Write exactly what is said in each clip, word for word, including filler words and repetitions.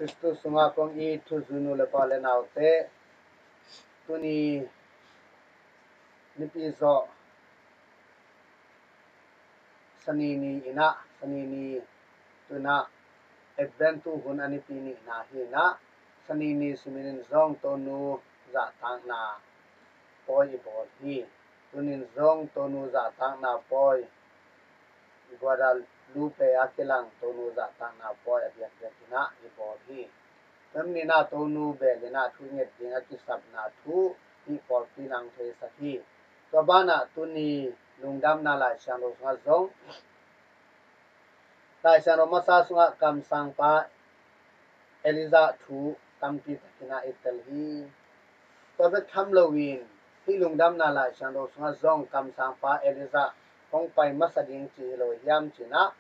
Khristu sungah kong it thuzui nu le pa le naute, tuni nipi zawh Sani ni inah, Sani ni tunah Advent tu hun a nipi nihna hi inah, Sani ni simin in zong Tonu zahtakna pawi i bawl hi. Tunin zong Tonu zahtakna pawi, Guadalupe a kilang Tonu zahtakna pawi a biakbiak inah i bawl hi. Tua manin ah Tonu bel inah thu nget ding a kisapna thu hih pawlpi in hong theisak hi. Tua banah tuni lungdamna Lai Siangtho sungah zong Lai Siangtho masa sungah kamsangpa Elijah thu tampi takin ah i tel hi. Tua bek tham loin hih lungdamna Lai Siangtho sungah zong kamsangpa Elijah hong pai masa ding ci hi lo hiam ci inah,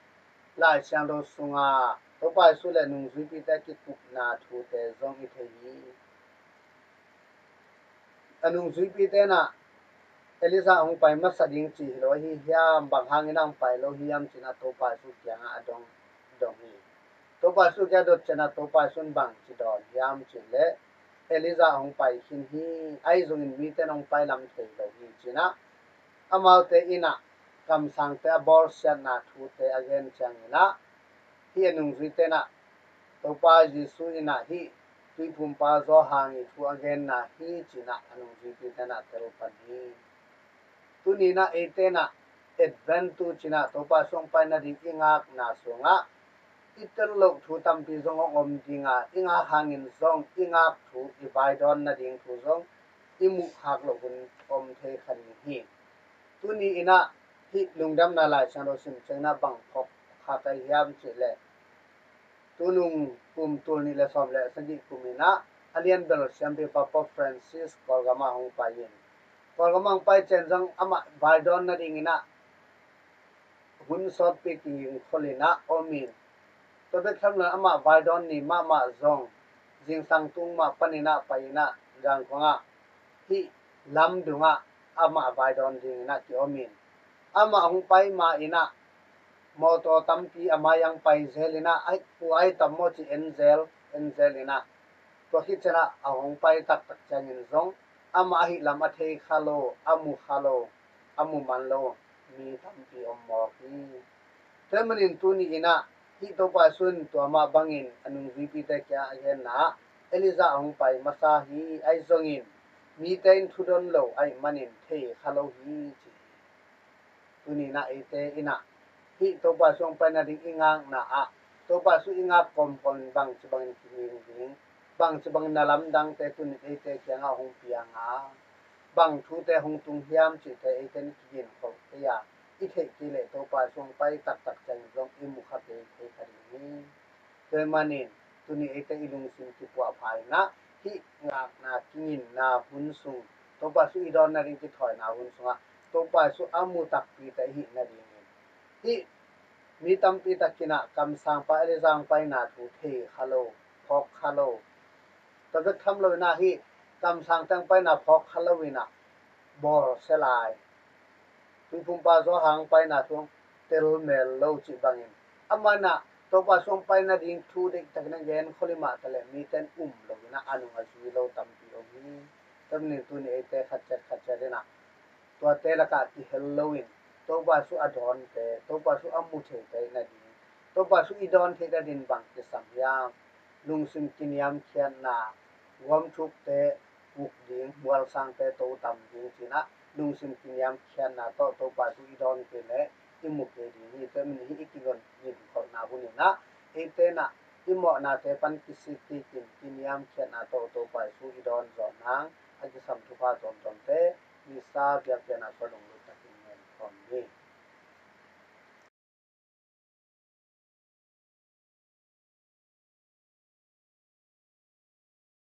Lai Siangtho sungah Topa Jesu le nungzuipite kikupna thute zong i thei hi. A nungzuipite inah Elijah hong pai masa ding ci hi lo ahi hiam, bang hangin hong pai lo hiam ci inah Topa Jesu kiangah a dong, dong hi. Topa Jesu kiangah dot ciangin ah Topa Jesu in bang ci dawn hiam cih leh, Elijah hong pai khin hi, ahi zongin mite in hong pai lam thei lo hi ci inah, amaute inah kamsangte a bawlsiatna thute a gen ciangin ah, hih a nungzuite inah Topa Jesu inah hih tuiphumpa Johan i thu a genna hi ci inah a nungzuipite inah tel pan hi. Tuni inah eite inah Advent tu ci inah Topa Jesu hong pai nading i ngakna sungah i tel loh thu tampi zong hong om ding a, i ngak hangin zong i ngak thu, i vaidawn nading thu zong i muhkhak loh hun om thei kha ding hi. Tuni inah hih lungdamna Lai Siangtho sim ciangin ah bang phawk kha ka hiam cih leh, tunung kum tul nih le sawm le sagih kum inah a lianbel siampipa Pope Francis Kawlgam ah hong pai in, Kawlgam ah hong pai ciang zong amah vaidawn nading inah hun sawtpi kigingkhol inah om in, tua bek tham loin amah vaidawn ni mahmah zong zingsang tung mah pan inah pai inah Zangkong ah hih lam dungah amah vaidawn ding inah ki-om in, amah hong pai ma inah mawtaw tampi a mai ah hong pai zel inah, ahi pu ahi tam maw ci en zel, en zel inah, tua khit ciangin ah a hong pai taktak ciangin zong amah ahi lam a thei kha lo, a mu kha lo, a mu man lo mi tampi om mawk hi. Tua manin tuni inah hih Topa Jesu in tua mah bangin a nungzuipite kiangah a genna ah, Elijah hong pai masa hi, ahi zongin mite in thudon lo ahih manin thei kha lo hi ci hi. Tuni inah eite inah hih Topa Jesu hong pai nading i ngakna ah, Topa Jesu i ngak kawmkawm in bangci bangin kiging ding, bangci bangin na lamdangte tunin eite kiangah hong piang a, bang thute hong tung hiam cihte eite in i kiginkholh kei a, i theih kei leh Topa Jesu hong pai taktak ciangin zong i mu kha kei thei kha ding hi. Tua ahih manin tuni eite i lungsim kipuahpha inah hih ngakna kinginna hun sung, Topa Jesu i dawn nading kithawina hun sungah Topa Jesu a mu takpite i hih nadingin, hih mi tampi tak inah kamsangpa Elijah hong paina thu thei kha lo, phawk kha lo, tua bek tham lo inah hih kamsangte hong paina phawk kha lo inah bawlsia lai, tuiphumpa Johan hong paina thu hong tel mel lo cih bangin, amah inah Topa Jesu hong pai nading thu deihtakin a genkhol i mah taleh mite in um lo inah a nung a zui lo tampi om hi. Tua manin tuni eite khat ciat khat ciat inah tuate lakah kihel loin Topa Jesu a dawnte, Topa Jesu a mu theite i hih nading, Topa Jesu i dawn theih nading bang kisam hiam? Lungsim kiniamkhiatna, guamthukte puk ding, mualsangte to tam ding ci inah lungsim kiniamkhiatna tawh Topa Jesu i dawn kei leh i mu kei ding hi. Tua ahih manin hih i kigon ginkholhna hun inah eite inah i mawhnate pan kisik kikin kiniamkhiatna tawh Topa Jesu i dawn zawh nang a kisam thupha tuamtuamte Missa biakpiakna sungah lunglut takin ngen khawm ni.